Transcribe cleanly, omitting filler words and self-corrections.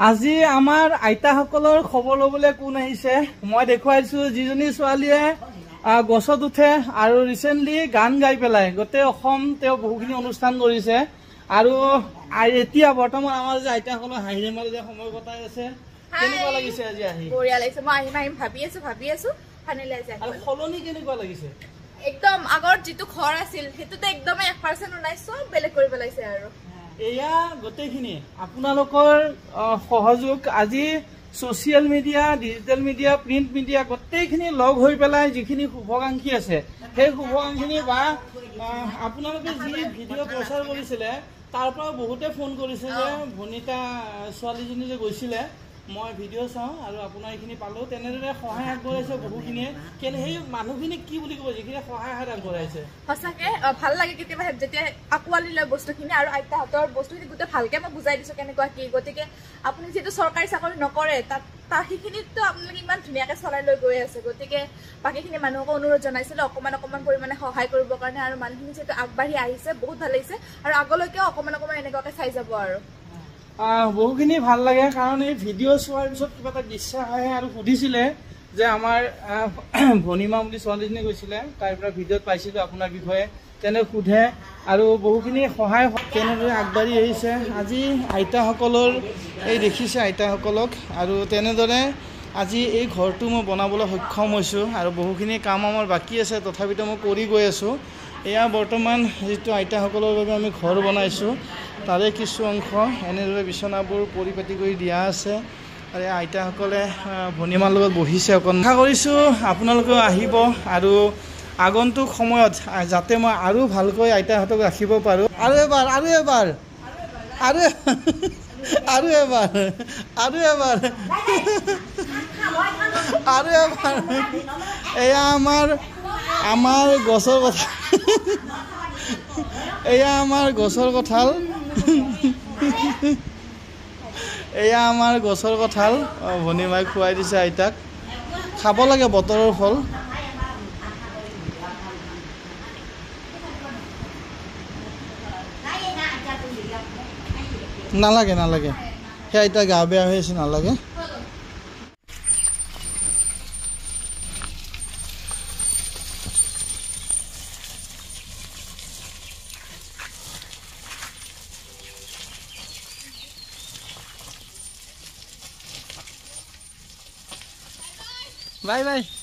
আজি আমাৰ আইতাসকলৰ খবৰ ল'বলৈ কোন আহিছে মই দেখুৱাইছো। যিজনী ছোৱালীয়ে গছত উঠে আৰু ৰিচেণ্টলি গান গাই পেলাই গোটেই অসম তেওঁ বহুখিনি অনুষ্ঠান কৰিছে আৰু এতিয়া বৰ্তমান আমাৰ যে আইতাসকলৰ হাঁহি ধেমালি যে সময় কটাই আছে, কেনেকুৱা লাগিছে আজি আহি? বঢ়িয়া লাগিছে। মই আহিম আহিম ভাবি আছো ভাবি আছো, ফাইনেলি আজি আৰু সলনি কেনেকুৱা লাগিছে? একদম আগৰ যিটো ঘৰ আছিল সেইটোতে একদমেই 1% নাই, চব বেলেগ কৰিব লাগিছে। আৰু এয়া গোটেইখিনি আপোনালোকৰ সহযোগ। আজি social media, digital media, print media গোটেইখিনি লগ হৈ পেলাই যিখিনি শুভাকাংক্ষী আছে সেই শুভাকাংক্ষীখিনি বা আপোনালোকে যি ভিডিঅ' প্ৰচাৰ কৰিছিলে তাৰ পৰা বহুতে ফোন কৰিছে যে ভনিতা ছোৱালীজনী যে গৈছিলে, মই ভিডিঅ' চাওঁ আৰু আপোনাৰ এইখিনি পালোঁ। তেনেদৰে সহায় আগবঢ়াইছে বহুখিনিয়ে। কেনে সেই মানুহখিনিক কি বুলি ক'ব যিখিনি সহায় হাত আগবঢ়াইছে? সঁচাকে ভাল লাগে কেতিয়াবা যেতিয়া আঁকোৱালি লয় বস্তুখিনি আৰু আইতাহঁতৰ বস্তুখিনি গোটেই ভালকে মই বুজাই দিছোঁ কেনেকুৱা কি। গতিকে আপুনি যিহেতু চৰকাৰী চাকৰি নকৰে তাত সেইখিনিতো আপোনালোকে ইমান ধুনীয়াকৈ চলাই লৈ গৈ আছে। গতিকে বাকীখিনি মানুহকো অনুৰোধ জনাইছিলোঁ অকণমান অকণমান পৰিমাণে সহায় কৰিবৰ কাৰণে। আৰু মানুহখিনি যিহেতু আগবাঢ়ি আহিছে বহুত ভাল লাগিছে আৰু আগলৈকেও অকণমান অকণমান এনেকুৱাকৈ চাই যাব। আৰু বহুখিনি ভাল লাগে কাৰণ এই ভিডিঅ' চোৱাৰ পিছত কিবা এটা বিশ্বাস আহে। আৰু সুধিছিলে যে আমাৰ ভনীমা বুলি ছোৱালীজনী গৈছিলে, তাইৰ পৰা ভিডিঅ'ত পাইছিলোঁ আপোনাৰ বিষয়ে, তেনে সোধে আৰু বহুখিনি সহায় তেনেদৰে আগবাঢ়ি আহিছে। আজি আইতাসকলৰ এই দেখিছে আইতাসকলক আৰু তেনেদৰে আজি এই ঘৰটো মই বনাবলৈ সক্ষম হৈছোঁ আৰু বহুখিনি কাম আমাৰ বাকী আছে, তথাপিতো মই কৰি গৈ আছোঁ। এয়া বৰ্তমান যিটো আইতাসকলৰ বাবে আমি ঘৰ বনাইছোঁ তাৰে কিছু অংশ এনেদৰে বিচনাবোৰ পৰিপাটি কৰি দিয়া আছে আৰু আইতাসকলে ভনীমাৰ লগত বহিছে অকণ। আশা কৰিছোঁ আপোনালোকেও আহিব আৰু আগন্তুক সময়ত যাতে মই আৰু ভালকৈ আইতাহঁতক ৰাখিব পাৰোঁ। আৰু এবাৰ, আৰু এবাৰ, আৰু আৰু এবাৰ, আৰু এবাৰ, আৰু এবাৰ। এয়া আমাৰ আমাৰ গছৰ কঁঠাল, এয়া আমাৰ গছৰ কঁঠাল, এয়া আমাৰ গছৰ কঁঠাল। ভনীমাই খুৱাই দিছে আইতাক, খাব লাগে বতৰৰ ফল। নালাগে নালাগে, সেই আইতা গা বেয়া হৈ আছে, নালাগে। Bye bye.